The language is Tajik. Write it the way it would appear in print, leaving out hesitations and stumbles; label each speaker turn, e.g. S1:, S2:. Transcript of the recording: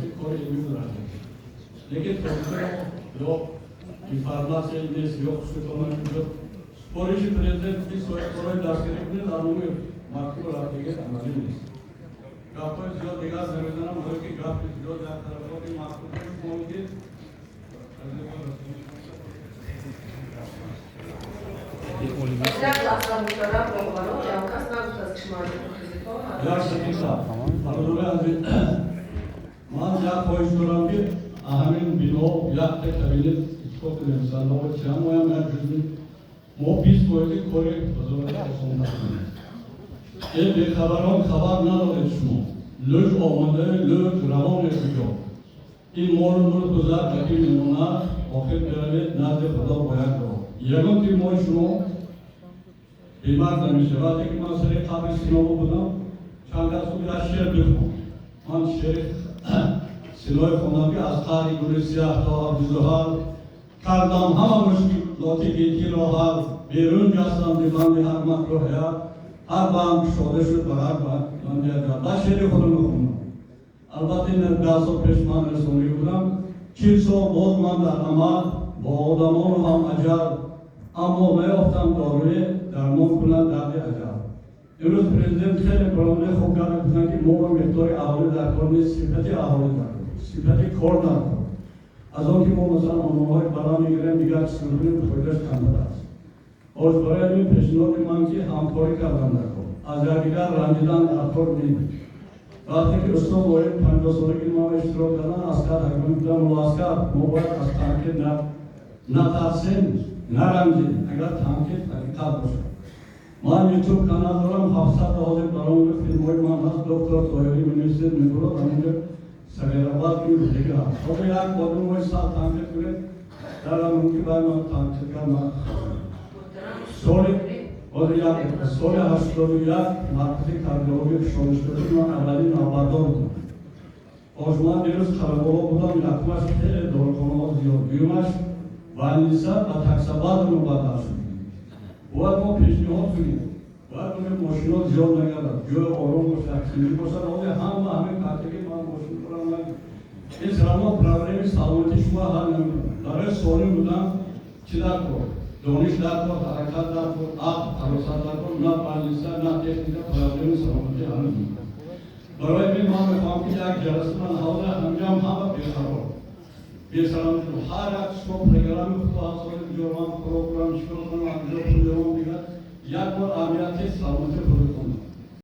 S1: ҷаласаи кори илмӣ гузаштем. Лекин ё информация нест, ё хусусона супориши президент ки соҳибкорои дастгирӣ кунед, ануми мактуб рафтиги амалӣ нест. Гапҳои зиёд дигар намезанам, барое ки гапи зиёд як тарафоти мактуб шумо ки.
S2: Як лаҳза, муҳтарам роҳбарон, як кас нагуфтааст, ки шумо аз хизитон.
S1: Як дақиқа, бародарои азиз, ман як хоҳиш дорам, ки ҳамин бино якта кабинет иттифоқи нависандаҳо чиам, моям як ҷузъи мо 20 фоизи кори вазорати осонда кунем. Э бехабарон, хабар надоред шумо, лӯж омада, лӯж равоне куҷо? Ин молу мулк гузар ба ки мемонад, охир биравед назди Худо бо як роҳ. Ягон ки мои шумо бемард намешавад. Вақте ки ман сари қабри Синово будам, чанд кас гуфт: «Як шеър бихон». Ман шеъри Синои хондам, ки аз қаъри гули сиёҳ то абри зуҳал кардам ҳама мушкилоти гетиро ҳал, берун ҷастам зи банди ҳар макру ҳият, ҳар банд кушода шуд ба ҳар банди аҷал. Баъд шеъри худро хондам. Албатта, ин 10 сол пеш ман расонагӣ будам. 40 сол боз ман дар амал бо одамону ҳам аҷал, аммо наёфтам доруе дармон кунад дарди аҷал. Имрӯз президент хеле баромади хуб карда, гуфтанд, ки мо ба миқдори аҳолӣ дар кор нест, сифати аҳолӣ дар кор, сифати кор дар кор. Аз он ки мо, масалан, оморҳои баланд мегирем, дигар чиз мекунем, фоидааш камтар аст. Боз барои ҳамин пешниҳоди ман, ки ҳамкорӣ кардан дар кор, аз якдигар ранҷидан дар кор нест. Вақте ки устод воҳид 50-солаги мо иштирок кардан, Аскар Ҳакимов гуфтам: «Мулло Аскар, мо бояд аз танқид натарсем, наранҷем, агар танқид ҳақиқат бошад». Ман ютуб канал дорам, 700 ҳозир баромади филмҳои ман ҳаст, «Доктор Тоҳирӣ» менависед, мебурад, ҳаминҷо Сағирабад ки дига ҳаст. Ҳозир як одамои сал танқид кунед, дарам мумкин бай ман танқид кард. Ман соли ҳозир як соли 81 маркази кардиология кушода шуда буд, ман аввалин навбатдор будам. Ош ман дирӯз Қараболо будам, якумаш хеле дорухонаҳо зиёд, дуюмаш больница ба таксобаза мубаддал шуд. Бояд мо пешниҳод кунем, бояд кунем, мошино зиёд нагардад, ҷои ором бошад, тинҷӣ бошад. Ҳозир ҳама ҳамин картаги ман мошин дорам, ин все проблеми саломатии шумо ҳал намекунад. Барои солим будан чӣ дар кор? Дониш дар кор, ҳаракат дар кор, ақл, фаросат дар кор. На больница, на техника проблеми саломатӣ ҳал намекунад. Барои ин ман мехоҳам, ки як ҷаласа, ман ҳозир ҳамҷам ҳама беқарор, бесаломатӣ. Ҳар як шумо программи худо ҳаст, куҷо ман хӯрок хӯрам, чикор кунам, куҷо пул ёбам, дигар як бор аҳамияти саломатии худро.